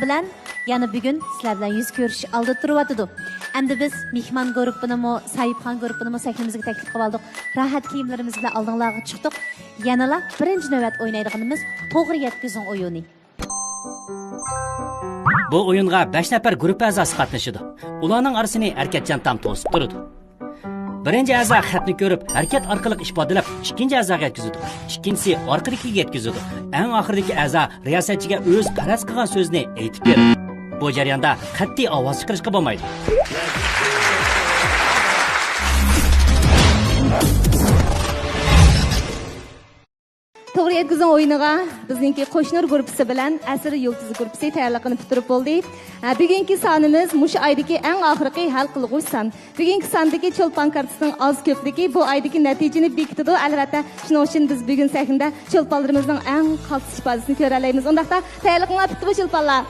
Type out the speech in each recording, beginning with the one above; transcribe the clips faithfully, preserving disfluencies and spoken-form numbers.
بىلەن يەنە بۈگۈن سىلەر بىلەن يۈز كۆرۈشۈش ئالدىدا تۇرۇۋاتىدۇ. ئەمدى بىز مېھمان گۇرۇپپىنىمۇ، ساھىبخان گۇرۇپپىنىمۇ سەھنىمىزگە تەكلىپ قىلىۋالدۇق. راھەت كىيىملىرىمىز بىلەن ئالدىڭلارغا چىقتۇق. يەنىلا بىرىنچى نۆۋەت ئوينايدىغىنىمىز توغرا يەتكۈزۈڭ ئويۇنى. بۇ ئويۇنغا بەش نەپەر گۇرۇپپا ئەزاسى قاتنىشىدۇ. ئۇلارنىڭ ئارىسىنى ھەرىكەتچان تام توسۇپ تۇرىدۇ. بىرىنچى ئەزا خەتنى كۆرۈپ، ھەرىكەت ئارقىلىق ئىپادىلەپ، ئىككىنچى ئەزاغا يەتكۈزىدۇ. ئىككىنچىسى ئارقىدىكىگە يەتكۈزىدۇ. ئەڭ ئاخىرىدىكى ئەزا رىياسەتچىگە ئۆزى پەرەز قىلغان سۆزنى ئېيتىپ بېرىدۇ. بۇ جەرياندا قەتئىي ئاۋاز چىقىرىشقا بولمايدۇ. توغرا يەتكۈزۈڭ ئويۇنىغا بىزنىڭكى قوشنۇر گۇرۇپپىسى بىلەن ئەسىر يۇلتۇزى گۇرۇپپىسى تەييارلىقىنى پۈتتۈرۈپ بولدى. ھە، بۈگۈنكى سانىمىز مۇشۇ ئايدىكى ئەڭ ئاخىرقى ھەل قىلغۇچ سان. بۈگۈنكى ساندىكى چولپان كارتىسىنىڭ ئاز كۆپلۈكى بۇ ئايدىكى نەتىجىنى بېكىتىدۇ. ئەلۋەتتە، شۇنىڭ ئۈچۈن بىز بۈگۈن سەھنىدە چولپانلىرىمىزنىڭ ئەڭ قالتىس ئىپادىسىنى كۆرەلەيمىز. ئۇنداقتا، تەييارلىقىڭلار پۈتتىمۇ، چولپانلار؟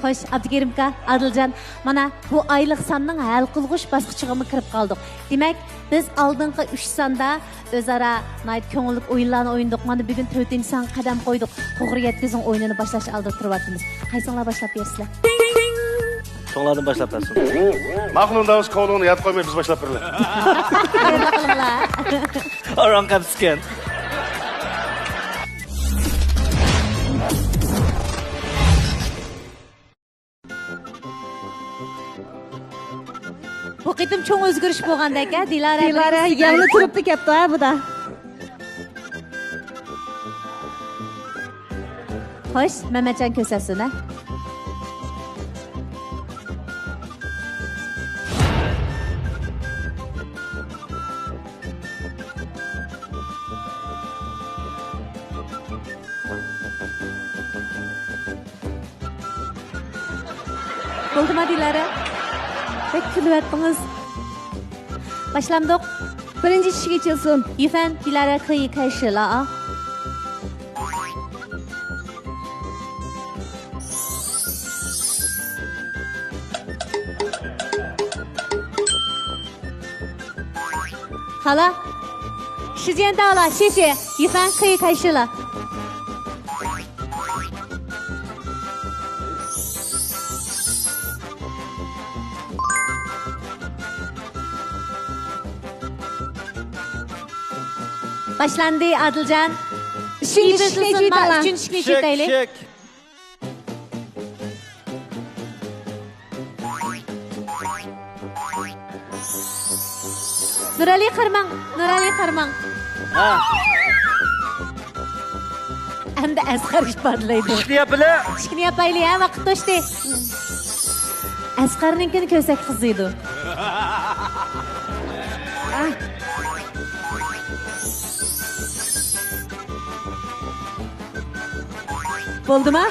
خوش، ئابدۇكېرىمكا، ئادىلجان، مانا بۇ ئايلىق ساننىڭ ھەل قىلغۇچ باسقۇچىغىمۇ كىرىپ قالدۇق. دېمەك، بىز ئالدىنقى ئۈچ ساندا ئۆزئارا ناھايىتى كۆڭۈللۈك ئويۇنلارنى ئوينىدۇق. مانا بۈگۈن تۆتىنچى سانغا قەدەم قويدۇق. توغرا يەتكۈزۈڭ ئويۇنىنى باشلاشنىڭ ئالدىدا تۇرۇۋاتىمىز. قايسىڭلار باشلاپ بېرىسىلەر؟ چوڭلاردىن باشلاپ بەرسۇن. ماقۇل، ئۇنداق بولسا كولىڭنى ياد قويماي بىز باشلاپ بېرىلى. ھەيران قالماڭلار. ئاران قاپسىكەن. بۇ قېتىم چوڭ ئۆزگىرىش بولغاندەك ھە، دىلارە دىلارە بىلەن يەڭنى تۇرۇپتۇ كەپتۇ ھە بۇدا. خوش، مەمەتجان كۆرسەتسۇن ھە. بولدىما دىلارە؟ بەك كۈلۈۋەتتىڭىز. باشلامدۇق؟ بىرىنچى ئىشىك ئېچىلسۇن. يۈفەن دىلارە كېيى كەيشىلا. خالا. شىجيەن دالا، شېشې، يۈفەن كېيى كەيشىلا. باشلاندى، ئادىلجان. ئۈچىنچى ئىشىكنى ئېچىۋېتىڭلار. ئۈچىنچى ئىشىكنى ئېچىۋېتەيلى. نۇرئەلى قارىماڭ، نۇرئەلى قارىماڭ. ھە. ئەمدى ئەسقەر ئىپادىلەيدۇ. ئىشىكنى ياپىلى. ئىشىكنى ياپايلى، ھە، ۋاقىت توشتى. ئەسقەرنىڭكىنى كۆرسەك قىزىيدۇ. بولدىما؟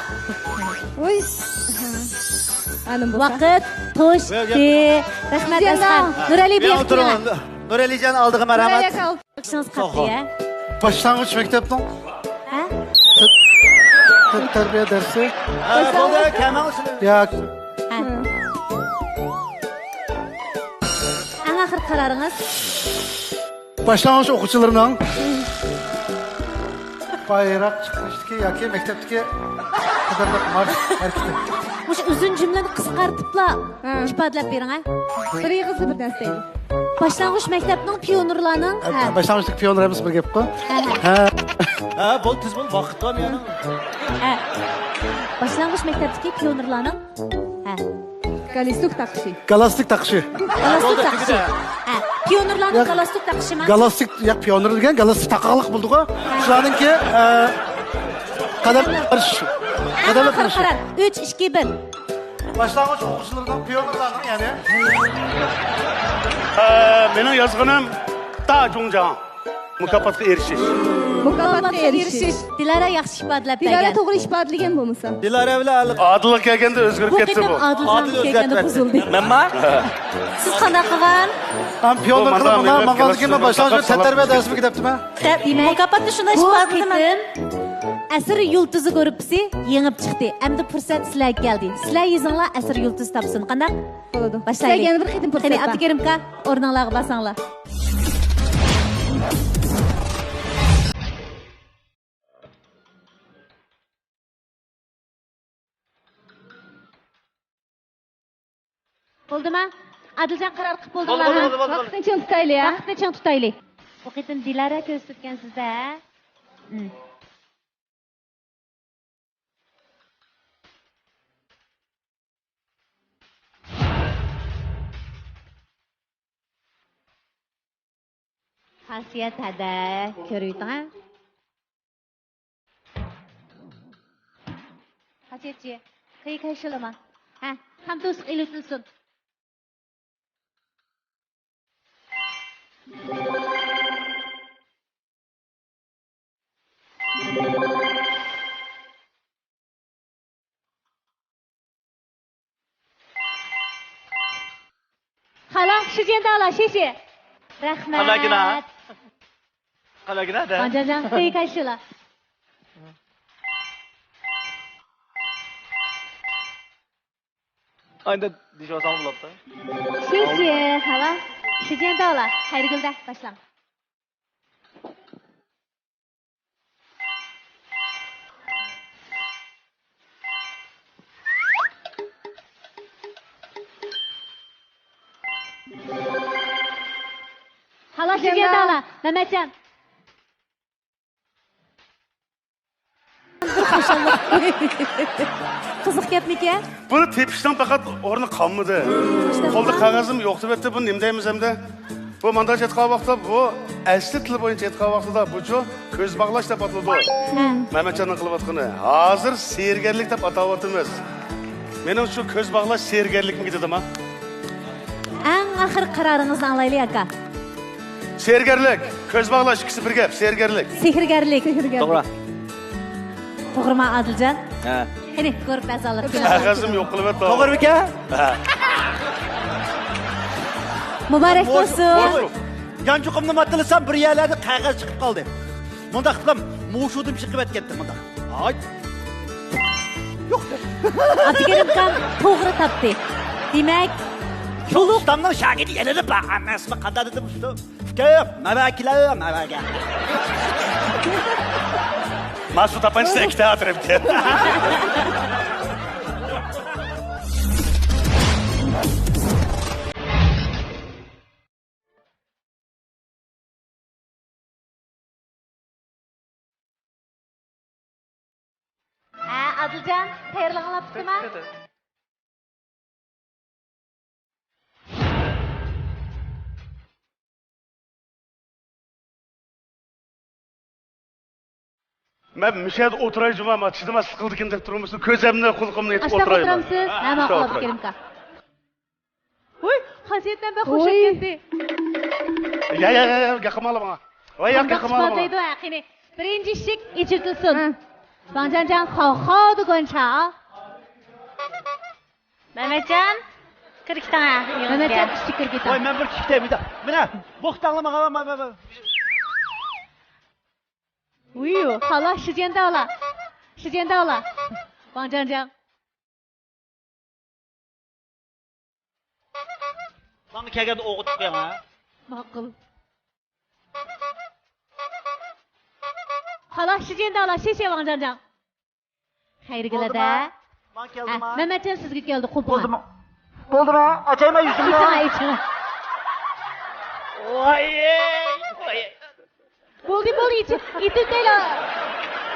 ۋاقىت توشتى. رەھمەت، ئەسقەر. نۇرئەلى بۇ ياققا تۇرۇڭ. نۇرئەلىجان، ئالدىغا مەرھەمەت. بېشىڭىز قاتتى ھە. باشلانغۇچ مەكتەپنىڭ ھە؟ تەربىيە دەرسى. ھە، بولدى، كەلمەڭ. ياق. ھە. ئەڭ ئاخىرقى قارارىڭىز؟ باشلانغۇچ ئوقۇغۇچىلىرىنىڭ بايراق چىقىرىشتىكى ياكى مەكتەپتىكى قەدەملەپ مارش ھەرىكىتى. مۇشۇ ئۇزۇن جۈملىنى قىسقارتىپلا ھە. ئىپادىلەپ بېرىڭ ھە. بىر ئېغىزدا بىر نەرسە دەيلى. باشلانغۇچ مەكتەپنىڭ پىيونېرلارنىڭ ھە، ھە. باشلانغۇچتىكى پىيونېر ئەمەس بىر گەپقۇ. ھە، ھە. ھە. ھە، بولدى، تېز بول، ۋاقىت بار مېنىڭ. ھە. باشلانغۇچ مەكتەپتىكى پىيونېرلارنىڭ ھە. گالستۇك تاقىشى. گالستۇك تاقىشى. گالستۇك تاقىشى. ھە. پىيونېرلارنىڭ ياق، گالستۇك تاقىشىما؟ گالستۇك، ياق، پىيونېر دېگەن گالستۇك تاقىغانلىق بولىدىغۇ. ھە. شۇلارنىڭكى، ئە، قەدەم قارىش. قەدەم قارىش. ئۈچ، ئىككى، بىر. باشلانغۇچ ئوقۇغۇچىلىرىنىڭ، پىيونېرلارنىڭ يەنى. ئە، مېنىڭ يازغىنىم داجۇڭجاڭ. مۇكاپاتقا ئېرىشىش. مۇكاپاتقا ئېرىشىش. دىلارا ياخشى ئىپادىلەپ بەرگەن. دىلارا توغرا ئىپادىلىگەن بولمىسا. دىلارا بىلەن ئادىللىق كەلگەندە ئۆزگىرىپ كەتتى بۇ. ئادىل ئۆزگەرتىپ بەردى. مەنما؟ سىز قانداق قىلغان؟ مەن پىيونېر قىلىپ ماڭغاندىن كېيىن مەن باشلانغۇچ تەنتەربىيە دەرسىمگە دەپتىمەن. دەپ، دېمەك، مۇكاپاتنى شۇنداق ئىپادىلىدىمەن. ئەسىر يۇلتۇزى گۇرۇپپىسى يېڭىپ چىقتى. ئەمدى پۇرسەت سىلەرگە كەلدى. سىلەر يېزىڭلار، ئەسىر يۇلتۇزى تاپسۇن. قانداق؟ بولىدۇ. باشلايلى. سىلەرگە يەنە بىر قېتىم پۇرسەت بار. قېنى، ئابدۇكېرىمكا، ئورنۇڭلارغا بارساڭلار. بولدىما؟ ئادىلجان، قارار قىلىپ بولدىڭلارمۇ؟ بولدى، بولدى، بولدى، بولدى. ۋاقىتنى چىڭ تۇتايلى، ھە؟ ۋاقىتنى چىڭ تۇتايلى. بۇ قېتىم دىلارا كۆرسىتىپتىكەن سىزدە، ھە؟ ھىم. خاسىيەت ھەدە كۆرۈۋېتىڭ، ھە؟ خاسىيەتچى، قېيىق ھەشىلىما. ھە، خام توسۇق ئېلىۋېتىلسۇن. خالا، شىجيەندالا، شېشې. رەھمەت. قانداق گىنا؟ قانداق گىنا دە؟ ۋاڭجانجان، قېيىق ھەشىلا. ئايدا دېيىشىۋالساڭ بولاتتى. شېشې، خالا. شىجيەندالا، خەيرىگۈلدە، باشلاڭ. خالاس، شىجيەندالا، مەمەتجان. قىزىق گەپمىكەن؟ بۇنى تېپىشنىڭ پەقەت ئورنى قالمىدى. قولدا قەغەزىم يوقىتىۋەتتى، بۇنى نېمە دەيمىز ئەمدى؟ بۇ مانداق ئېيتقان ۋاقىتتا، بۇ ئەسلى تىل بويىچە ئېيتقان ۋاقتىدا بۇچۇ كۆز باغلاش دەپ ئاتىلىدۇ. ھە. مەمەتجاننىڭ قىلىۋاتقىنى. ھازىر سېھىرگەرلىك دەپ ئاتاۋاتىمىز. مېنىڭچۇ كۆز باغلاش سېھىرگەرلىكمىكىن دېدىما؟ ئەڭ ئاخىرقى قارارىڭىزنى ئاڭلايلى، ئاكا. سېھىرگەرلىك، كۆز باغلاش، ئىككىسى بىر گەپ، سېھىرگەرلىك. سېھىرگەرلىك. سېھىرگەرلىك. توغرا. توغرىما، ئادىلجان؟ ھە. قېنى، گۇرۇپپا ئەزالىرى كېلىڭ. قەغەزىم يوق قىلىۋەتتى. توغرىمىكەن؟ ھە. مۇبارەك بولسۇن. يانچۇقۇمنى ماتىلىسام، بىر يەرلەردە قەغەز چىقىپ قالدى. مۇنداق قىلىپ، مۇشۇدىن چىقىۋەتكەنتى مۇنداق. ھاي. يوق. ئابدۇكېرىم ئاكام توغرا تاپتى. دېمەك، شۇ ئۇستامنىڭ شاگىرتى يەنە بار. ئەمەسمۇ قانداق دېدىم ئۇستا؟ ئۇكام، مانا كېلە، مانا كەل. ماسۇ تاپانچىسى ئىككى تەۋەتىرىمكەن. ھە، ئادىلجان، تەييارلىقىڭلار پۈتتىما؟ مەن مۇشۇ يەردە ئولتۇراي جۇما، مانا چىدىماسلىق قىلىدىكىن دەپ تۇرمىسۇن، كۆزەمنى، قۇلىقىمنى يېتىپ ئاشۇنداق ئولتۇرايمەن. ئولتۇرامسىز؟ ھە، ماقۇل، ھە، شۇنداق ئابدۇكېرىم ئاكا. ۋۇي، خاسىيەتتىن بەك خوش ئۆتكەنتى. يا، يا، يا، يا، گەپ قىلماڭلار ماڭا. ۋاي، يا، گەپ قىلماڭلار ماڭا. دەيدۇ، ھە، قېنى. بىرىنچى ئىشىك ئېچىلسۇن. ھە. ۋاڭجانجان خاۋخاۋ دېگەنچا. مەمەتجان، كىرگىتىڭ، ھە، ئۆيىڭىزگە. مەمەتجان، ئىشىككە كىرگىتىڭ. ۋاي، مەن بىر ئىشىكتە، مىدا. مىنا، بوختاڭلىما، مانا، مانا، مانا. ۋۇي، خالا، شىجيەندالا. شىجيەندالا. ۋاڭجانجان. ماڭا كەلگەندە ئوغۇتۇپ قويۇڭ، ھە؟ ماقۇل. خالاس، شىجيەندالا، شېشې ۋاڭجانجان. خەيرىگىلەدە. بولدىما؟ ماڭا كەلدىما؟ ھە، مەمەتجان سىزگە كەلدى، قوپۇڭ. بولدىما؟ بولدىما؟ ئاچايما يۈزۈمنى. ئېچىڭ، ئېچىڭ. ۋاي، ۋاي. بولدى، بولدى، ئېتىۋېتەيلى.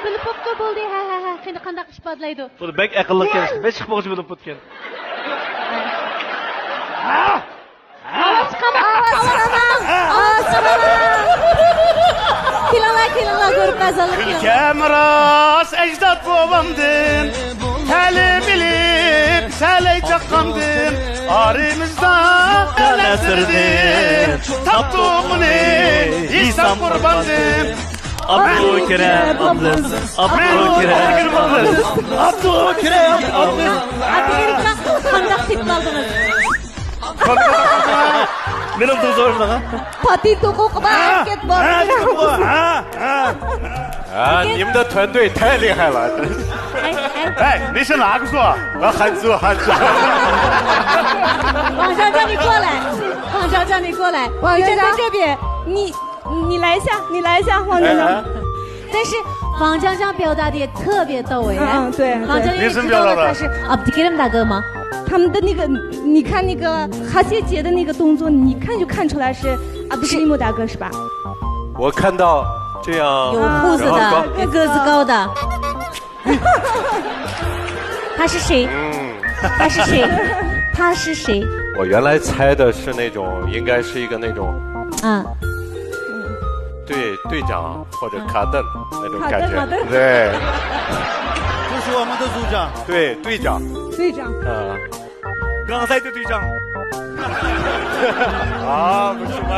بىلىپ بوپتۇ، بولدى. ھە، ھە، ھە. قېنى، قانداق ئىپادىلەيدۇ؟ بۇ بەك ئەقىللىق ئىكەن. بەك ئىشقا بولغۇچە بىلىپ بوپتىكەن. ئاۋاز چىقارماڭ! ئاۋاز چىقارماڭ! ئاۋاز چىقارماڭ! كېلىڭلار، كېلىڭلار، گۇرۇپپا ئەزالىرى كېلىڭلار. كۈلكەم راست ئەجداد بوۋامدىن. تەلىم ئېلىپ، سەلەي چاققاندىم، ئارىمىزدا نەسىردىن. تاپتۇق ئۇنى ھېسام قۇرباندىن. ئابدۇكېرىم ئابلىز، ئابدۇكېرىم ئابلىز، ئابدۇكېرىم ئابلىز. ئابدۇكېرىم قانداق تېپىپ ئالدىڭىز؟ مېنىڭ دوزورۇمغا. پاتېنت ھوقۇقىغا ھەرىكەت بار. ھە، ھە، ھە. ھە، نېمىدا تۆندۈي تەلىي خەۋەر. ھەي، ھەي. ھەي، نېشىن ھاگزۇ. ۋە خەنزۇ، خەنزۇ. 王昭昭，你过来。王昭昭，你过来。王昭昭。你在这边。你，你来一下，你来一下，王昭昭。哎，哎。但是王昭昭表达的也特别到位，嗯，嗯，对，对。王昭昭也知道了他是 Abdülkerim 大哥吗？他们的那个，你看那个哈谢杰的那个动作，你看就看出来是阿布斯利莫大哥，是吧？我看到这样，有胡子的，然后高个子高的。他是谁？嗯，他是谁？他是谁？我原来猜的是那种，应该是一个那种嗯，队队长或者卡顿那种感觉，卡顿卡顿对就是我们的组长。对，队长，队长，嗯，刚才的队长。啊，不是吗？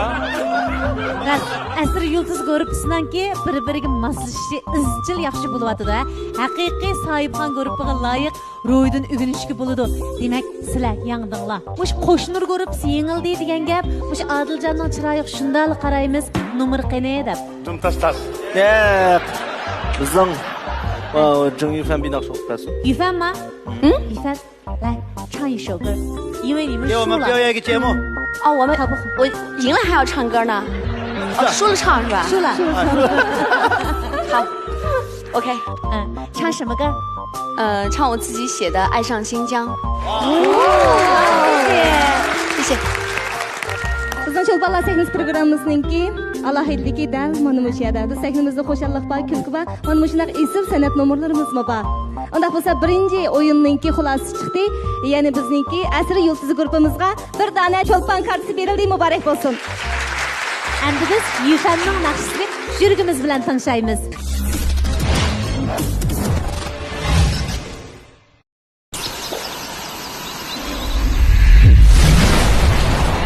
ئەسىر يۇلتۇز گۇرۇپپىسىنىڭكى بىر بىرىگە ماسلىشىشى ئىزچىل ياخشى بولۇۋاتىدۇ ھە. ھەقىقىي ساھىبخان گۇرۇپپىغا لايىق روھىدىن ئۆگىنىشكە بولىدۇ. دېمەك، سىلەر ياڭدىڭلار. مۇشۇ قوشنۇر گۇرۇپپىسى يېڭىلدى دېگەن گەپ مۇشۇ ئادىلجاننىڭ چىرايىغا شۇنداقلا قارايمىز، نومۇر قېنى دەپ. ج ت س ت ا س ياق. بىزنىڭ جېڭ يۈفەن بىناق سوقۇپ بەرسۇن. يۈفەنما؟ ھە؟ يۈفەن. لا، 唱一首歌，因为你们输了。给我们表演一个节目。哦，我们我赢了还要唱歌呢？哦，输了唱是吧？输了。好，OK，嗯，唱什么歌？呃，唱我自己写的《爱上新疆》。谢谢。 بىزنىڭ چولپانلار سەھنىسى پروگراممىمىزنىڭكى ئالاھىدىلىكى دەل مانا مۇشۇ يەردە. بىز سەھنىمىزدە خۇشاللىق بار، كۈلكە بار. مانا مۇشۇنداق ئېسىل سەنئەت نومۇرلىرىمىزمۇ بار. ئۇنداق بولسا بىرىنچى ئويۇننىڭكى خۇلاسىسى چىقتى. يەنى بىزنىڭكى ئەسىر يۇلتۇزى گۇرۇپپىمىزغا بىر دانە چولپان كارتىسى بېرىلدى، مۇبارەك بولسۇن. ئەمدى بىز يۈفەننىڭ ناخشىسىنى يۈرىكىمىز بىلەن تىڭشايمىز.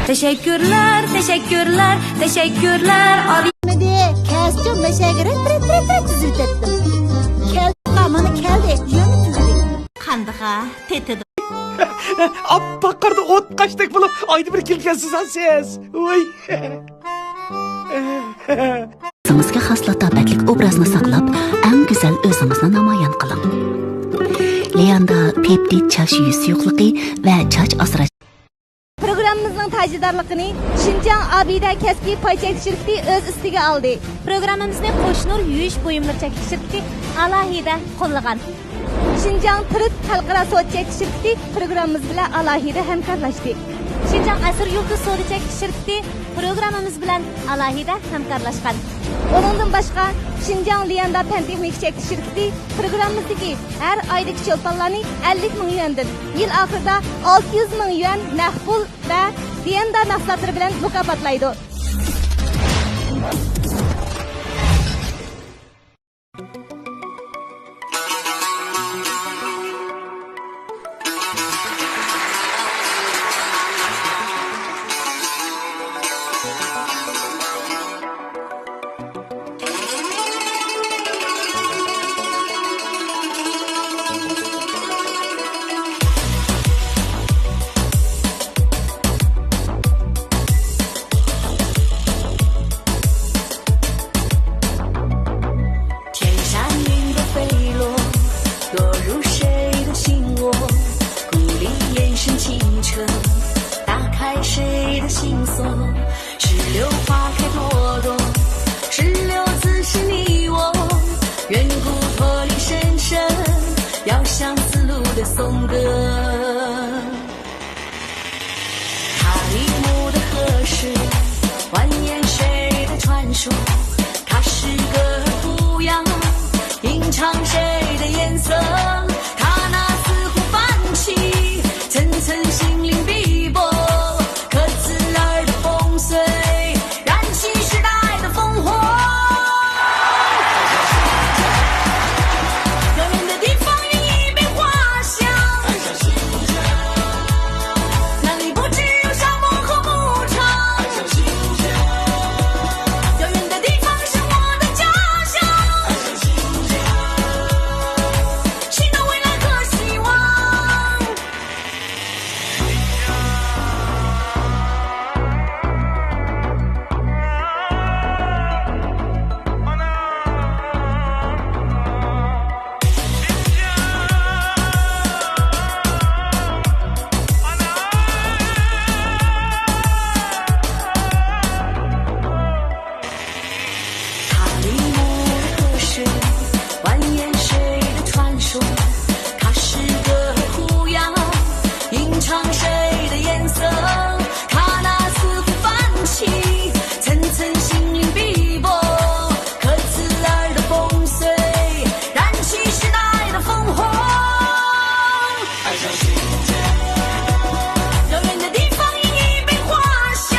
تەشەككۈرلەر، تەشەككۈرلەر، تەشەككۈرلەر. ئارىمىدى كەسچۇ مەشەگە رەت رەت رەت رەت تۈزۈۋېتەتتىم. كەلدىغا مانا كەلدى، يەنە تۈزدى. قاندىغا تېتىدۇ. ئاپئاق قاردا ئوت قاشتەك بولۇپ ئايدا بىر كېلىكەنسىز ھە سىز. ۋاي. ئۆزىڭىزگە خاس لاتاپەتلىك ئوبرازنى ساقلاپ، ئەڭ گۈزەل ئۆزىڭىزنى نامايان قىلىڭ. لياندا پېپتىد چاچ يۇيۇش سۇيۇقلۇقى ۋە چاچ ئاسراش. پروگراممىمىزنىڭ تاجىدارلىقىنى شىنجاڭ ئابىدە كەسپىي پاي چەكلىك شىركىتى ئۆز ئۈستىگە ئالدى. پروگراممىمىزنى قوشنۇر يۇيۇش بۇيۇملىرى چەكلىك شىركىتى ئالاھىدە قوللىغان. شىنجاڭ تىرىت خەلقئارا سودا چەكلىك شىركىتى پروگراممىمىز بىلەن ئالاھىدە ھەمكارلاشتى. شىنجاڭ ئەسىر يۇلتۇز سودا چەكلىك شىركىتى پروگراممىمىز بىلەن ئالاھىدە ھەمكارلاشقان. ئۇنىڭدىن باشقا، شىنجاڭ ليەندا پەن تېخنىكا چەكلىك شىركىتى پروگراممىمىزدىكى ھەر ئايدىكى چولپانلارنى ئەللىك مىڭ يۈەندىن، يىل ئاخىرىدا ئالتە يۈز مىڭ يۈەن نەق پۇل ۋە ليەندا مەھسۇلاتلىرى بىلەن مۇكاپاتلايدۇ. 遥远的地方有一片花香，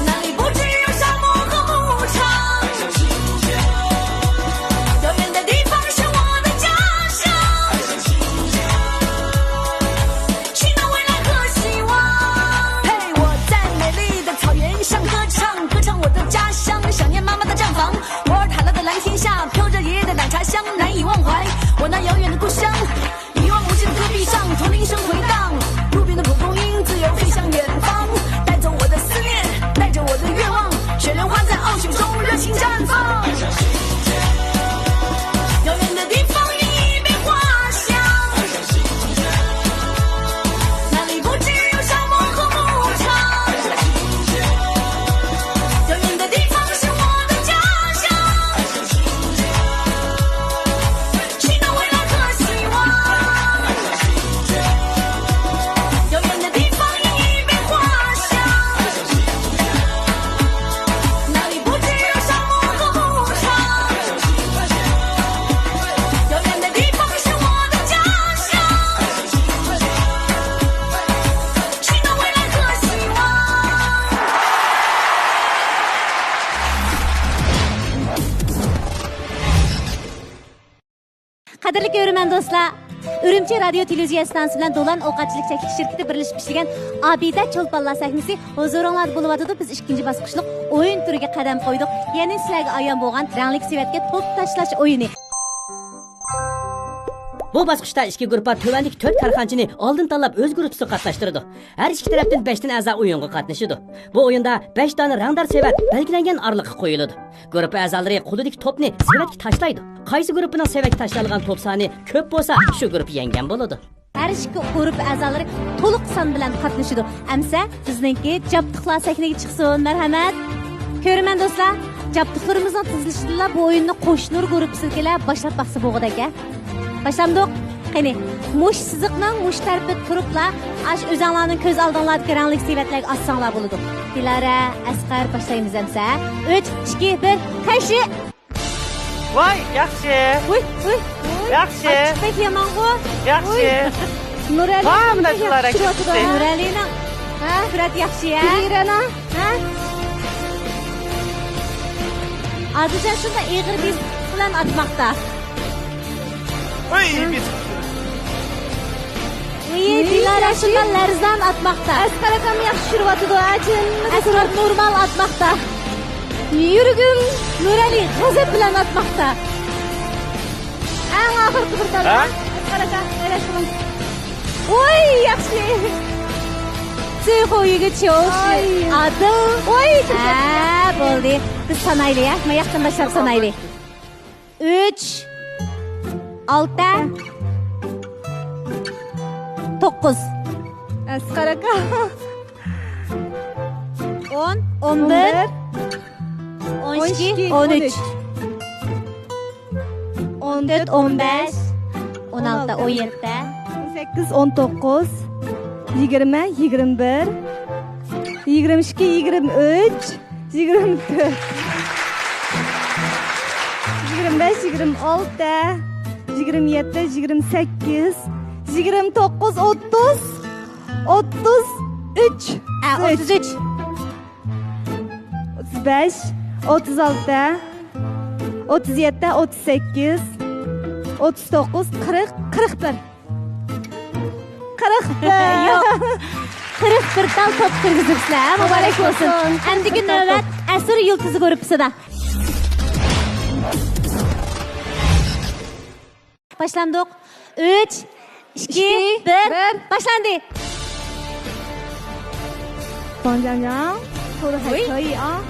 那里不只有沙漠和牧场。遥远的地方是我的家乡，充满未来和希望。嘿，我在美丽的草原上歌唱，歌唱我的家乡，想念妈妈的毡房。博尔塔拉的蓝天下，飘着爷爷的奶茶香，难以忘怀我那遥远的故乡。一望无际的戈壁上，驼铃声回荡，路边的蒲公英自由飞向远方，带走我的思念，带着我的愿望。雪莲花在傲雪中热情绽放。遥远的地方有一片花香，那里不只有沙漠和牧场。遥远的地方是我的家乡，充满未来和希望。遥远的地方有一片花香，那里不只有沙漠和牧场。遥远的地方是我的家乡，充满未来和希望。 قەدىرلىك كۆرۈرمەن دوستلار، ئۈرۈمچى رادىيو تېلېۋىزىيە ئىستانسىسى بىلەن دولان ئوقەتچىلىك چەكلىك شىركىتى بىرلىشىپ ئىشلىگەن ئابىدە چولپانلار سەھنىسى ھۇزۇرۇڭلاردا بولۇۋاتىدۇ. بىز ئىككىنچى باسقۇچلۇق ئويۇن تۈرىگە قەدەم قويدۇق. يەنى سىلەرگە ئايان بولغان رەڭلىك سېۋەتكە توپ تاشلاش ئويۇنى. بۇ باسقۇچتا ئىككى گۇرۇپپا تۆۋەندىكى تۆت كارخانىچىنى ئالدىن تاللاپ ئۆز گۇرۇپپىسىغا قاتناشتۇرىدۇ. ھەر ئىككى تەرەپتىن بەشتىن ئەزا ئويۇنغا قاتنىشىدۇ. بۇ ئويۇندا بەش دانە رەڭدار سېۋەت بەلگىلەنگەن ئارىلىققا قويۇلىدۇ. گۇرۇپپا ئەزالىرى قولىدىكى توپنى سېۋەتكە تاشلايدۇ. قايسى گۇرۇپپىنىڭ سېۋەتكە تاشلانغان توپ سانى كۆپ بولسا، شۇ گۇرۇپپا يەڭگەن بولىدۇ. ھەر ئىككى گۇرۇپپا ئەزالىرى تولۇق سان بىلەن قاتنىشىدۇ. ئەمسە بىزنىڭكى جابدۇقلار سەھنىگە چىقسۇن، مەرھەمەت. كۆرۈرمەن دوستلار، جابدۇقلىرىمىزنىڭ تىزىلىشىدىلا بۇ ئويۇننى قوشنۇر گۇرۇپپىسىدىكىلەر باشلاپ باقسا بولغۇدەك ھە. باشلامدۇق؟ قېنى، مۇشۇ سىزىقنىڭ مۇشۇ تەرىپىدە تۇرۇپلا، ئاشۇ ئۆزەڭلارنىڭ كۆز ئالدىڭلاردىكى رەڭلىك سېۋەتلەرگە ئاسساڭلار بولىدۇ. دىلارە، ئەسقەر، باشلايمىز ئەمسە. ئۈچ، ئىككى، بىر، قارشى! ۋاي، ياخشى. ۋۇي، ۋۇي، ۋۇي. ياخشى. ئاچچىق بەك يامانغۇ. ياخشى. ۋۇي. نۇرەلى ھەممە نەرسىلەر ياخشى چۈشۈرۈۋاتىدۇ. نۇرەلىنىڭ ھە؟ سۈرئەت ياخشى ھە؟ دىلىرەنىڭ ھە؟ ئادىلجان شۇنداق ئېغىر بېسىق بىلەن ئاتماقتا. ئۆي، بېسىق. ئۆي، دىلارە شۇنداق لەرزان ئاتماقتا. ئەسقەر ئاكام ياخشى چۈشۈرۈۋاتىدۇ، ھە، چىن. ئەسقەر نورمال ئاتماقتا. يۈرىكىم نۇرئەلى غەزەپ بىلەن ئاتماقتا. ئەڭ ئاخىرقى بىر تال. ھە؟ ئەسقەر ئاكا، ئايلاش قىلىڭ. ۋوي، ياخشى. سۈيخۇيىگە چوش. ئادىل. ۋوي، ھە، بولدى. بىز سانايلى، ھە؟ ماياقتىن باشلاپ سانايلى. ئۈچ، ئالتە، توققۇز. ئەسقەر ئاكا. ئون، ئون بىر، ئون ئىككى، ئون ئۈچ، ئون تۆت، ئون بەش، ئون ئالتە، ئون يەتتە، ئون سەككىز، ئون توققۇز، يىگىرمە، يىگىرمە بىر، يىگىرمە ئىككى، يىگىرمە ئۈچ، يىگىرمە تۆت، يىگىرمە بەش، يىگىرمە ئالتە، يىگىرمە يەتتە، يىگىرمە سەككىز، يىگىرمە توققۇز، ئوتتۇز، ئوتتۇز ئۈچ. ھە، ئوتتۇز ئۈچ. ئوتتۇز بەش، ئوتتۇز ئالتە، ئوتتۇز يەتتە، ئوتتۇز سەككىز، ئوتتۇز توققۇز، قىرىق، قىرىق بىر. قىرىق بىر. ياق. قىرىق بىر تال توپ كىرگۈزۈپسىلەر. مۇبارەك بولسۇن. ئەمدىكى نۆۋەت ئەسىر يۇلتۇزى گۇرۇپپىسىدا. باشلاندۇق. ئۈچ، ئىككى، بىر، باشلاندى. ۋاڭ جاڭجاڭ، 投得还可以啊。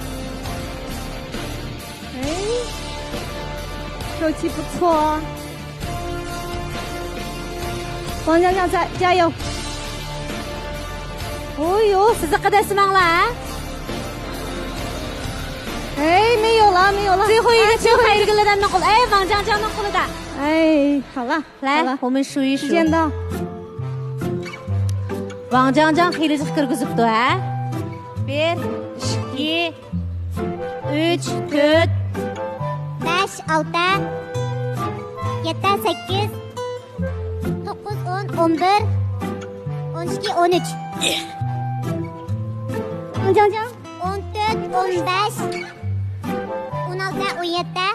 哎，手气不错啊。王江江在，加油！哦哟， سىزىققا دەسسىمەڭلار ھە. 哎，没有了，没有了。 最后一个，最后一个了，咱们过来。哎，王江江能过来的。 哎，好了，好了。 来，我们数一数。 时间到。 ۋاڭ جاڭجاڭ خېلى جىق كىرگۈزۈپتۇ ھە. بىر، ئىككى، ئۈچ، تۆت، بەش، ئالتە، يەتتە، سەككىز، ئون بىر، ئون ئىككى، ئون ئۈچ. ئون تۆت، ئون بەش، ئون ئالتە، ئون يەتتە،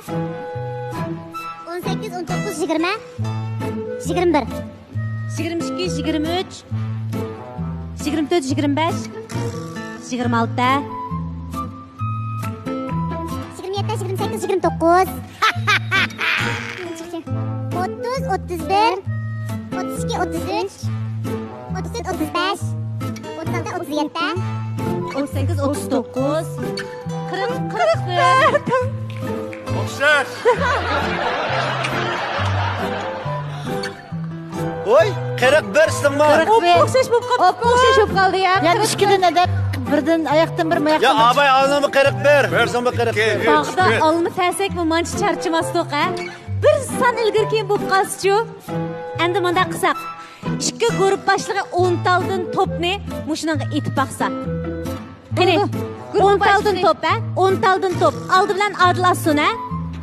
ئون سەككىز، ئون توققۇز، يىگىرمە، يىگىرمە بىر. يىگىرمە ئىككى، يىگىرمە ئۈچ، يىگىرمە تۆت، يىگىرمە بەش، يىگىرمە ئالتە. يىگىرمە يەتتە، يىگىرمە سەككىز، يىگىرمە توققۇز. ئوتتۇز، ئوتتۇز بىر، ئوتتۇز ئىككى، ئوتتۇز ئۈچ، ئوتتۇز تۆت، ئوتتۇز بەش، ئوتتۇز ئالتە، ئوتتۇز يەتتە، ئوتتۇز سەككىز، ئوتتۇز توققۇز، قىرىق، قىرىق بىر. ئوخشاش. ۋوي، قىرىق بىر سىڭما. قىرىق بىر. ئوپپا ئوخشاش بولۇپ قاپتۇ. ئوپپا ئوخشاش بولۇپ قالدى يا. يەنە ئىككىدىن ئەدەپ بىردىن ئاياقتىن بىر، ماياقتىن يا بىر. ئاباي، ئھالىڭمۇ قىرىق بىر، ئۆزۈڭمۇ قىرىق بىر. باغدا ئالما تەسەكمۇ مانچە چارچىماستۇق، ھە؟ بىر سان ئىلگىرى كېيىن بولۇپ قالسىچۇ؟ ئەمدى مۇنداق قىلساق، ئىككى گۇرۇپپا باشلىقى ئون تالدىن توپنى مۇشۇنىڭغا ئېتىپ باقسا. قېنى، بولدى. گۇرۇپپا ئون تالدىن باشلىقى. توپ، ھە؟ ئون تالدىن توپ. ئالدى بىلەن ئادىل ئاتسۇن، ھە؟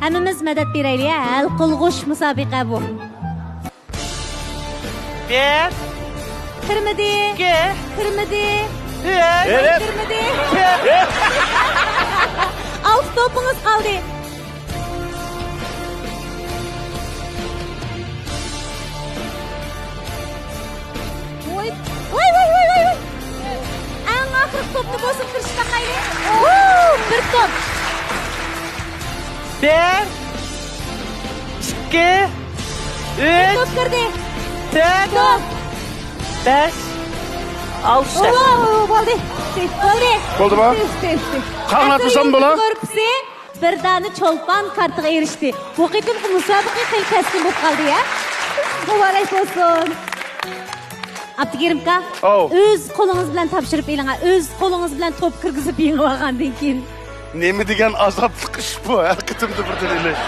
ھەممىمىز مەدەت بېرەيلى، ھە؟ ھەل قىلغۇچ مۇسابىقە بۇ. بىر. كىرمىدى. ئىككى. كىرمىدى. ئۈچ. كىرمىدى. تۆت. ئالتە توپىڭىز قالدى. ۋاي، ۋاي، ۋاي، ۋاي، ۋاي، ۋاي. ئەڭ ئاخىرقى توپنى بولسا كىرىشىپ باقايلى. ئوو، بىر توپ. بىر، ئىككى، بىر ئۈچ، توپ كىردى. تۆت، توپ. بەش، ئالتە. ئوو، بولدى. بولدى. بولدىمۇ؟ قاڭلاتمىسام بولا؟ گۇرۇپپىسى بىر دانە چولپان كارتىغا ئېرىشتى. بۇ قېتىمقى مۇسابىقە خېلى كەسكىن بولۇپ قالدى، يا؟ مۇبارەك بولسۇن. ئابدۇكېرىمكا، ئاۋۇ. ئۆز قولىڭىز بىلەن تاپشۇرۇپ ئېلىڭ، ئۆز قولىڭىز بىلەن توپ كىرگۈزۈپ يېڭىۋالغاندىن كېيىن. نېمە دېگەن ئازابلىق ئىش بۇ، ھەر قېتىمدا بىردىن ئېلىش.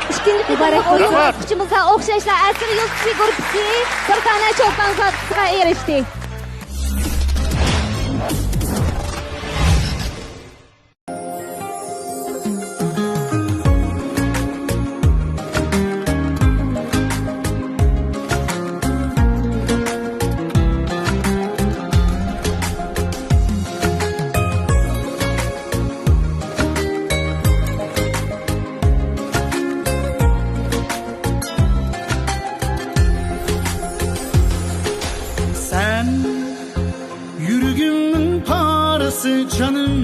ئىككىنچى قېتىملىق مۇبارەك بولسۇن. ئويۇن ئاچقۇچىمىزدا ئوخشاشلا ئەسىر يۇلتۇزى گۇرۇپپىسى بىر دانە چولپان كارتىسىغا ئېرىشتى. سەن يۈرىكىمنىڭ پارىسى جانىم،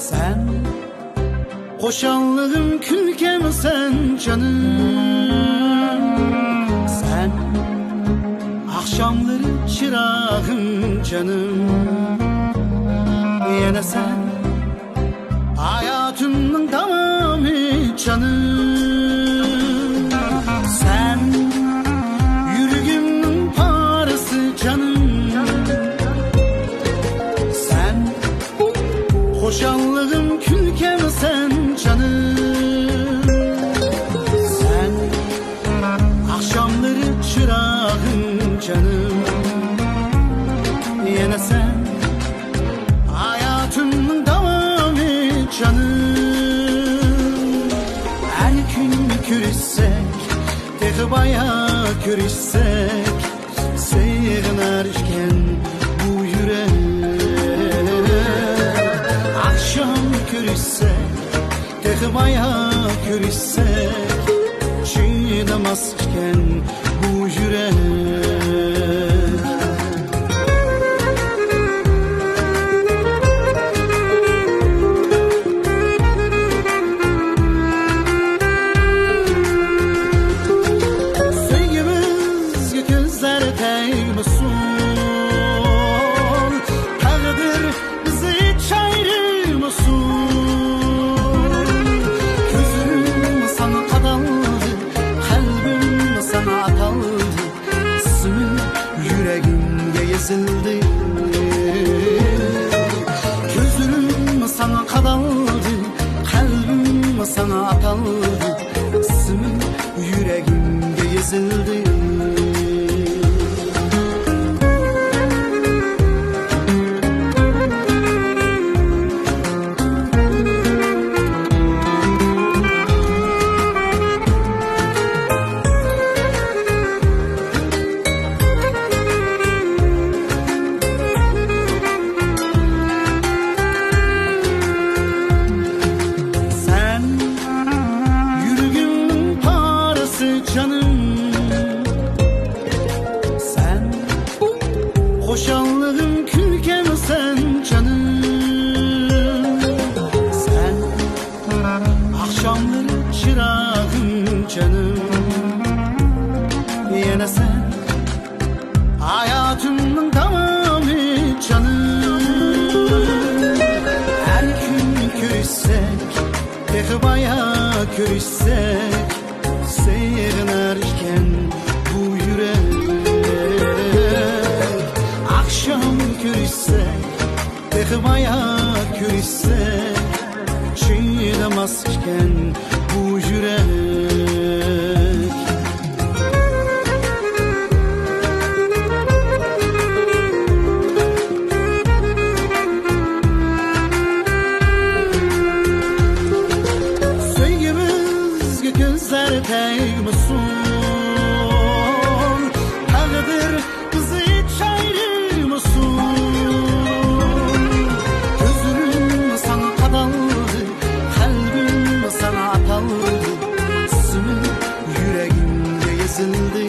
سەن خۇشاللىقىم، كۈلكەمسەن جانىم، سەن ئاخشاملىرى چىراغىم جانىم، يەنە سەن ھاياتىمنىڭ داۋامى جانىم، سەن يۈرىكىمنىڭ پارىسى جانىم، سەن خۇشاللىقىم، كۈلكەمسەن جانىم، سەن ئاخشاملىرى چىراغىم جانىم، يەنە سەن ھاياتىمنىڭ داۋامى جانىم. ھەر كۈنى كۆرۈشسەك، تېخى بايا كۆرۈشسەك، سېغىنار ئىكەن بۇ يۈرەك. ئاخشام كۆرۈشسەك، تېخى بايا كۆرۈشسەك، چىدىماس ئىكەن بۇ يۈرەك. سۆيگۈمىزگە كۆزلەر تەگمىسۇن، تەقدىر بىزنى ئايرىمىسۇن. كۆزۈم ساڭا قادالدى، قەلبىم ساڭا ئاتالدى، ئىسمىڭ يۈرەكىمگە يېزىلدى. كۆزۈم ساڭا قادالدى، قەلبىم ساڭا ئاتالدى، ئىسمىڭ يۈرەكىمگە يېزىلدى. سەن ھاياتىمنىڭ داۋامى جانىم. ھەر كۈن كۆرۈشسەك، تېخى بايا كۆرۈشسەك، سېغىنار ئىكەن بۇ يۈرەك. ئاخشام كۆرۈشسەك، تېخى بايا كۆرۈشسەك، چىدىماس ئىكەن بۇ يۈرەك. سۆيگۈمىزگە كۆزلەر تەگمىسۇن، تەقدىر بىزنى ئايرىمىسۇن. كۆزلىرىم ساڭا قادالدى، قەلبىم ساڭا ئاتالدى، ئىسمىڭ يۈرەككە يېزىلدى.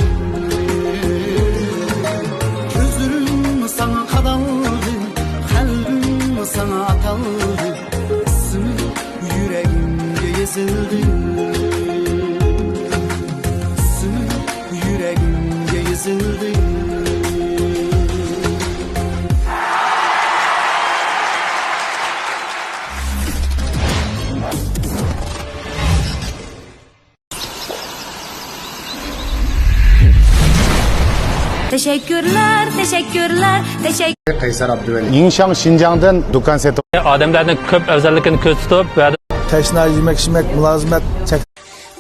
كۆزلىرىم ساڭا قادالدى، قەلبىم ساڭا ئاتالدى، ئىسمىڭ يۈرەككە يېزىلدى. ئىسمىڭ يۈرەككە يېزىلدى. تەشەككۈرلەر، تەشەككۈرلەر، تەشەككۈر. قەيسەر ئابدۇۋەلى. يىڭشاڭ شىنجاڭدىن دۇكان سېتىپ. ئادەملەرنىڭ كۆپ ئەۋزەللىكىنى كۆزدە تۇتۇپ ۋە تەشنا يېمەك-ئىچمەك مۇلازىمەت چەك.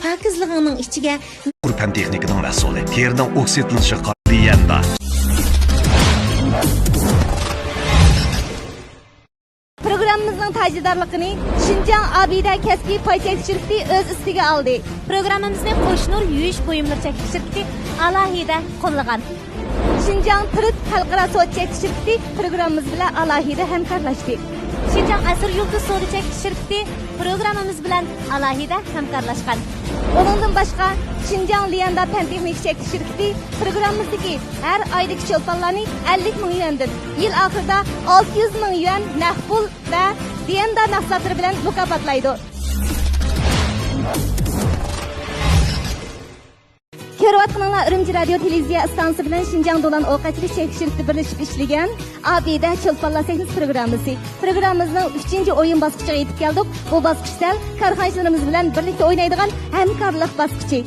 پاكىزلىقىڭنىڭ ئىچىگە. يۇقىرى پەن تېخنىكىنىڭ مەھسۇلى، تېرىنىڭ ئوكسىدلىنىشىغا قارشى ليەندا. پروگراممىمىزنىڭ تاجدارلىقىنى شىنجاڭ ئابىدە كەسپىي پاي چەكلىك شىركىتى ئۆز ئۈستىگە ئالدى. پروگراممىمىزنى قوشنۇر يۇيۇش بۇيۇملىرى چەكلىك شىركىتى ئالاھىدە قوللىغان. شىنجاڭ تىرىت خەلقئارا سودا چەكلىك شىركىتى پروگراممىمىز بىلەن ئالاھىدە ھەمكارلاشتى. شىنجاڭ ئەسىر يۇلتۇز سودا چەكلىك شىركىتى پروگراممىمىز بىلەن ئالاھىدە ھەمكارلاشقان. ئۇنىڭدىن باشقا، شىنجاڭ ليەندا پەن تېخنىكا چەكلىك شىركىتى پروگراممىمىزدىكى ھەر ئايدىكى چولپانلارنى ئەللىك مىڭ يۈەندىن، يىل ئاخىرىدا ئالتە يۈز مىڭ يۈەن نەق پۇل ۋە ليەندا مەھسۇلاتلىرى بىلەن مۇكاپاتلايدۇ. كۆرۈۋاتقىنىڭلار ئۈرۈمچى رادىيو تېلېۋىزىيە ئىستانسىسى بىلەن شىنجاڭ دولان ئوق ئەتكۈزۈش چەكلىك شىركىتى بىرلىشىپ ئىشلىگەن ئابىدە چولپانلار سەھنىسى پروگراممىسى. پروگراممىمىزنىڭ ئۈچىنچى ئويۇن باسقۇچىغا يېتىپ كەلدۇق. بۇ باسقۇچ سەل كارخانىچىلىرىمىز بىلەن بىرلىكتە ئوينايدىغان ھەمكارلىق باسقۇچى.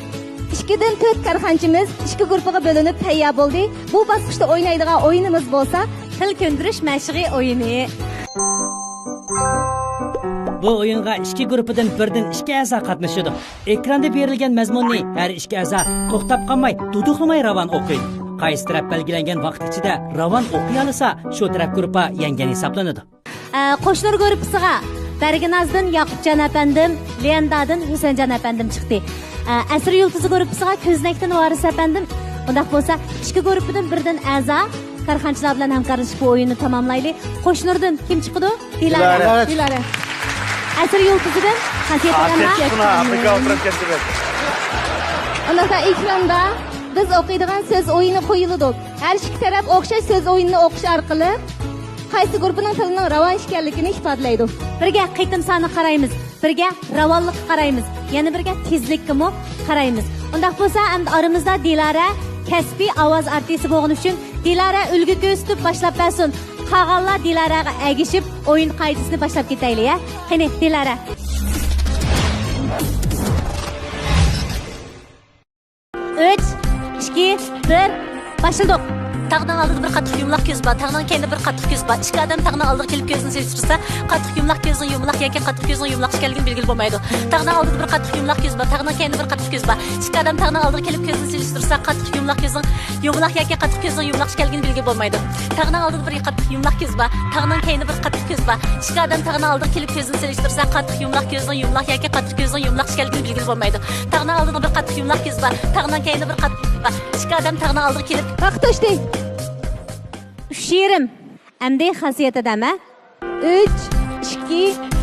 ئىككىدىن تۆت كارخانىچىمىز ئىككى گۇرۇپپىغا بۆلۈنۈپ تەييار بولدى. بۇ باسقۇچتا ئوينايدىغان ئويۇنىمىز بولسا، تىل كۆندۈرۈش مەشىقى ئويۇنى. بۇ ئويۇنغا ئىككى گۇرۇپپىدىن بىردىن ئىككى ئەزا قاتنىشىدۇ. ئېكراندا بېرىلگەن مەزمۇننى ھەر ئىككى ئەزا توختاپ قالماي، دۇدۇقلىماي راۋان ئوقۇيدۇ. قايسى تەرەپ بەلگىلەنگەن ۋاقىت ئىچىدە راۋان ئوقۇيالىسا، شۇ تەرەپ گۇرۇپپا يەڭگەن ھېسابلىنىدۇ. ئە، قوشنۇر گۇرۇپپىسىغا بەرگىنازدىن ياقۇپجان ئەپەندىم، ليەندادىن ھۈسەنجان ئەپەندىم چىقتى. ئە، ئەسىر يۇلتۇزى گۇرۇپپىسىغا كۆزنەكتىن ۋارىس ئەپەندىم. ئۇنداق بولسا، ئىككى گۇرۇپپىدىن بىردىن ئەزا كارخانىچىلار بىلەن ھەمكارلىشىپ بۇ ئويۇننى تاماملايلى. قوشنۇردىن كىم چىقىدۇ؟ دىلارە. دىلارە. دىلارە. ئەسىر يۇلتۇزىدىن خاسىيەت ئەلەمە. ئۇنداقتا ئېكراندا بىز ئوقۇيدىغان سۆز ئويۇنى قويۇلىدۇ. ھەر ئىككى تەرەپ ئوخشاش سۆز ئويۇنىنى ئوقۇش ئارقىلىق قايسى گۇرۇپپىنىڭ تىلىنىڭ راۋان ئىكەنلىكىنى ئىپادىلەيدۇ. بىرگە قېتىم سانىغا قارايمىز، بىرگە راۋانلىققا قارايمىز، يەنە بىرگە تېزلىككىمۇ قارايمىز. ئۇنداق بولسا، ئەمدى ئارىمىزدا دىلارە كەسپىي ئاۋاز ئارتىسى بولغىنى ئۈچۈن، دىلارە ئۈلگە كۆرسىتىپ باشلاپ بەرسۇن. قالغانلار دىلارەگە ئەگىشىپ ئويۇن قائىدىسىنى باشلاپ كېتەيلى، ھە؟ قېنى، دىلارە. ئۈچ، ئىككى، بىر، باشلىدۇق. تاغنىڭ ئالدىدا بىر قاتتىق يۇمىلاق كۆز بار، تاغنىڭ كەينىدە بىر قاتتىق كۆز بار. ئىككى ئادەم تاغنىڭ ئالدىغا كېلىپ كۆزىنى سېلىشتۇرسا، قاتتىق يۇمىلاق كۆزنىڭ يۇمىلاق ياكى قاتتىق كۆزنىڭ يۇمىلاق ئىكەنلىكىنى بىلگىلى بولمايدۇ. تاغنىڭ ئالدىدا بىر قاتتىق يۇمىلاق كۆز بار، تاغنىڭ كەينىدە بىر قاتتىق كۆز بار. ئىككى ئادەم تاغنىڭ ئالدىغا كېلىپ كۆزىنى سېلىشتۇرسا، قاتتىق يۇمىلاق كۆزنىڭ يۇمىلاق ياكى قاتتىق كۆزنىڭ يۇمىلاق ئىكەنلىكىنى بىلگىلى بولمايدۇ. تاغنىڭ ئالدىدا بىر قاتتىق يۇمىلاق كۆز بار، تاغنىڭ كەينىدە بىر قاتتىق كۆز بار. ئىككى ئادەم تاغنىڭ ئالدىغا كېلىپ كۆزىنى سېلىشتۇرسا، قاتتىق يۇمىلاق كۆزنىڭ يۇمىلاق ياكى قاتتىق كۆزنىڭ يۇمىلاق ئىكەنلىكىنى بىلگىلى بولمايدۇ. تاغنىڭ ئالدىدا بىر قاتتىق يۇمىلاق كۆز بار، تاغنىڭ كەينىدە بىر قاتتىق كۆز بار. ئىككى ئادەم تاغنىڭ ئالدىغا كېلىپ. ۋاقىت توشتى. ئۈچ يېرىم. ئەمدى خاسىيەت ئەدەم، ھە؟ ئۈچ، ئىككى،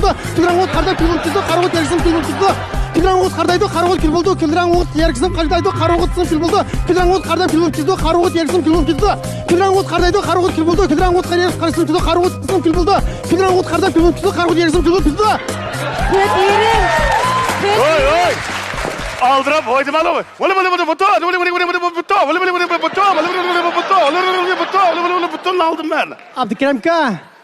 بولىدۇ. كۈلرەڭ ئوغۇت قارىداپ كۈل بولۇپ كېتىدۇ، قارا ئوغۇت يەرگە سىڭىپ كۈل بولۇپ كېتىدۇ. كۈلرەڭ ئوغۇت قارىدايدۇ، قارا ئوغۇت كۈل بولىدۇ. كۈلرەڭ ئوغۇت يەرگە سىڭىپ قارىدايدۇ، قارا ئوغۇت سىڭىپ كۈل بولىدۇ. كۈلرەڭ ئوغۇت قارىداپ كۈل بولۇپ كېتىدۇ، قارا ئوغۇت يەرگە سىڭىپ كۈل بولۇپ كېتىدۇ. كۈلرەڭ ئوغۇت قارىدايدۇ، قارا ئوغۇت كۈل بولىدۇ. كۈلرەڭ ئوغۇت قارىداپ كۈل بولىدۇ. كۈلرەڭ ئوغۇت قارىداپ كۈل بولۇپ كېتىدۇ، قارا ئوغۇت يەرگە سىڭىپ كۈل بولىدۇ. ھۆي، ھۆي! ئالدىراپ ھويدىمالۇ. ۋالە، ۋالە، ۋالە، بۇتۇ، ۋالە، ۋالە، ۋالە، بۇتۇ، ۋالە، ۋالە، ۋالە، بۇتۇ، ۋالە، ۋالە، ۋالە، بۇتۇ، ۋالە، ۋالە، ۋالە، بۇتۇ، ۋالە، ۋالە، ۋالە، بۇتۇنى ئالدىم مەن. ئابدۇكېرىم ئاكا.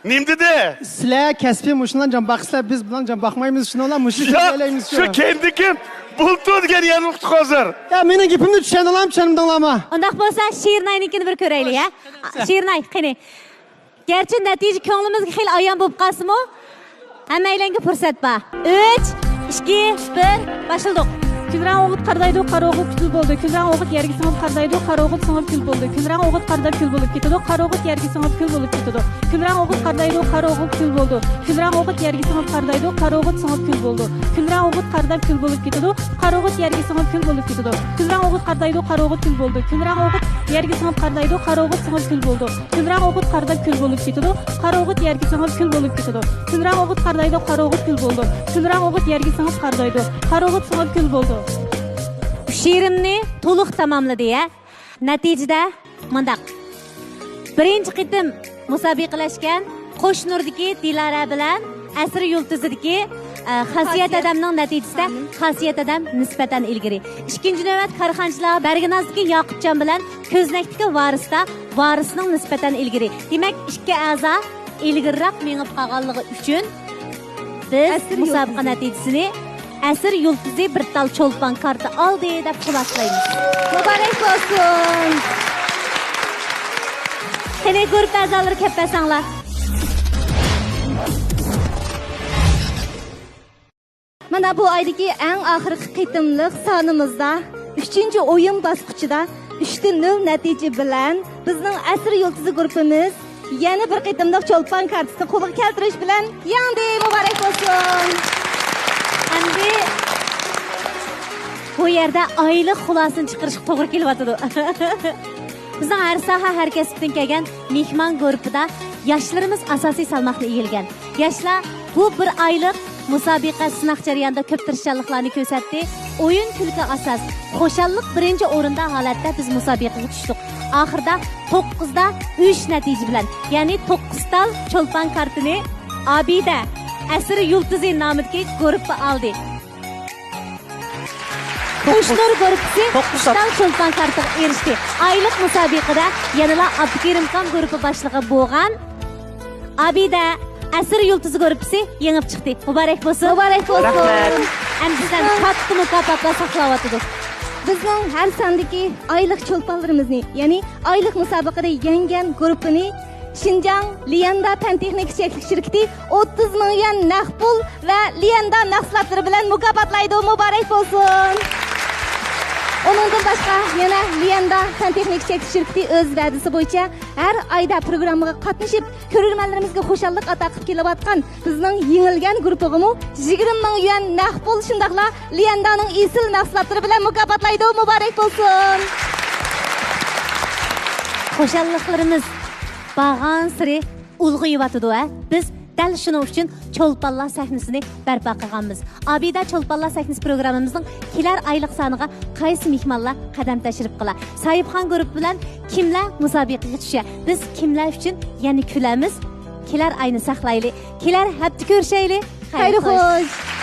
نېمە دېدى؟ سىلەر كەسپىي مۇشۇنداق جان باقسىلەر، بىز بۇلار جان باقمايمىز، شۇنىڭ بىلەن مۇشۇ ياق، شۇ كەينىدىكى بۇلتۇر دېگەن يەرنى ئۇقتۇق ھازىر. يا، مېنىڭ گېپىمنى چۈشەندىڭلارمۇ، چۈشەنمىدىڭلارمۇ؟ ئۇنداق بولسا، شېرىناينىڭكىنى بىر كۆرەيلى، يا؟ شېرىناي، قېنى. گەرچە نەتىجە كۆڭلىمىزگە خېلى ئايان بولۇپ قالسىمۇ، ھەممەيلەنگە پۇرسەت بار. ئۈچ، ئىككى، بىر، باشلىدۇق. كۈلرەڭ ئوغۇت قارىدايدۇ، قارا ئوغۇت كۈل بولىدۇ. كۈلرەڭ ئوغۇت يەرگە سىڭىپ قارىدايدۇ، قارا ئوغۇت سىڭىپ كۈل بولىدۇ. كۈلرەڭ ئوغۇت قارىداپ كۈل بولۇپ كېتىدۇ، قارا ئوغۇت يەرگە سىڭىپ كۈل بولۇپ كېتىدۇ. كۈلرەڭ ئوغۇت قارىدايدۇ، قارا ئوغۇت كۈل بولىدۇ. كۈلرەڭ ئوغۇت يەرگە سىڭىپ قارىدايدۇ، قارا ئوغۇت سىڭىپ كۈل بولىدۇ. كۈلرەڭ ئوغۇت قارىداپ كۈل بولۇپ كېتىدۇ، قارا ئوغۇت يەرگە سىڭىپ كۈل بولىدۇ. كۈلرەڭ ئوغۇت قارىدايدۇ، قارا ئوغۇت كۈل بولىدۇ. كۈلرەڭ ئوغۇت يەرگە سىڭىپ قارىدايدۇ، قارا ئوغۇت سىڭىپ كۈل بولىدۇ. كۈلرەڭ ئوغۇت قارىداپ كۈل بولۇپ كېتىدۇ، قارا ئوغۇت يەرگە سىڭىپ كۈل بولۇپ كېتىدۇ. كۈلرەڭ ئوغۇت قارىدايدۇ، قارا ئوغۇت كۈل بولىدۇ. كۈلرەڭ ئوغۇت يەرگە سىڭىپ قارىدايدۇ، قارا ئوغۇت سىڭىپ كۈل بولىدۇ. شېئىرىمنى تولۇق تاماملىدى، ھە؟ نەتىجىدە مۇنداق. بىرىنچى قېتىم مۇسابىقىلەشكەن قوش نۇردىكى دىلارە بىلەن ئەسىر يۇلتۇزىدىكى، ئە، خاسىيەت ھەدەمنىڭ نەتىجىسىدە خاسىيەت ھەدەم نىسبەتەن ئىلگىرى. ئىككىنچى نۆۋەت كارخانىچىلار بەرگىنازدىكى ياقۇپجان بىلەن كۆزنەكتىكى ۋارىستا ۋارىسنىڭ نىسبەتەن ئىلگىرى. دېمەك، ئىككى ئەزا ئىلگىرىراق مېڭىپ قالغانلىقى ئۈچۈن بىز ئەسىر مۇسابىقە يۇلتۇزى. نەتىجىسىنى ئەسىر يۇلتۇزى بىر تال چولپان كارتا ئالدى دەپ خۇلاسىلايمىز. مۇبارەك بولسۇن! قېنى، گۇرۇپپا ئەزالىرى كەپ بەرسەڭلار. مانا بۇ ئايدىكى ئەڭ ئاخىرقى قېتىملىق سانىمىزدا، ئۈچىنچى ئويۇن باسقۇچىدا ئۈچتە نۆل نەتىجە بىلەن بىزنىڭ ئەسىر يۇلتۇزى گۇرۇپپىمىز يەنە بىر قېتىملىق چولپان كارتىسىنى قولغا كەلتۈرۈش بىلەن يەڭدى. مۇبارەك بولسۇن! ئەمدى بۇ يەردە ئايلىق خۇلاسىنى چىقىرىشقا توغرا كېلىۋاتىدۇ. بىزنىڭ ھەر ساھە، ھەر كەسىپتىن كەلگەن مېھمان گۇرۇپپىدا ياشلىرىمىز ئاساسىي سالماقنى ئىگىلىگەن. ياشلار بۇ بىر ئايلىق مۇسابىقە سىناق جەريانىدا كۆپ تىرىشچانلىقلارنى كۆرسەتتى. ئويۇن كۈلكە ئاساس، خۇشاللىق بىرىنچى ئورۇندا ھالەتتە بىز مۇسابىقىگە چۈشتۇق. ئاخىرىدا توققۇزدا ئۈچ نەتىجە بىلەن، يەنى توققۇز تال چولپان كارتىنى ئابىدە ئەسىر يۇلتۇزى نامىدىكى گۇرۇپپا ئالدى. خۇشنۇر گۇرۇپپىسى توققۇز تال چولپان كارتىغا ئېرىشتى. ئايلىق مۇسابىقىدە يەنىلا ئابدۇكېرىمخان گۇرۇپپا باشلىقى بولغان ئابىدە ئەسىر يۇلتۇزى گۇرۇپپىسى يېڭىپ چىقتى. مۇبارەك بولسۇن. مۇبارەك بولسۇن. رەھمەت. ئەمدى سىزدىن كاتتا مۇكاپاتلار ساقلاۋاتىدۇ. بىزنىڭ ھەر ساندىكى ئايلىق چولپانلىرىمىزنى، يەنى ئايلىق مۇسابىقىدە يەڭگەن گۇرۇپپىنى شىنجاڭ ليەندا پەن تېخنىكا چەكلىك شىركىتى ئوتتۇز مىڭ يۈەن نەق پۇل ۋە ليەندا مەھسۇلاتلىرى بىلەن مۇكاپاتلايدۇ. مۇبارەك بولسۇن! ئۇنىڭدىن باشقا، يەنە ليەندا پەن تېخنىكا چەكلىك شىركىتى ئۆز ۋەدىسى بويىچە ھەر ئايدا پروگراممىغا قاتنىشىپ، كۆرۈرمەنلىرىمىزگە خۇشاللىق ئاتا قىلىپ كېلىۋاتقان بىزنىڭ يېڭىلگەن گۇرۇپپىغىمۇ يىگىرمە مىڭ يۈەن نەق پۇل، شۇنداقلا ليەندانىڭ ئېسىل مەھسۇلاتلىرى بىلەن مۇكاپاتلايدۇ. مۇبارەك بولسۇن! خۇشاللىقلىرىمىز بارغانسېرى ئۇلغىيىۋاتىدۇ، ھە؟ بىز دەل شۇنىڭ ئۈچۈن چولپانلار سەھنىسىنى بەرپا قىلغانمىز. ئابىدە چولپانلار سەھنىسى پروگراممىمىزنىڭ كېلەر ئايلىق سانىغا قايسى مېھمانلار قەدەم تەشرىپ قىلا؟ ساھىبخان گۇرۇپپا بىلەن كىملەر مۇسابىقىگە چۈشە؟ بىز كىملەر ئۈچۈن يەنە كۈلەمىز؟ كېلەر ئاينى ساقلايلى. كېلەر ھەپتە كۆرۈشەيلى. خەير خوش.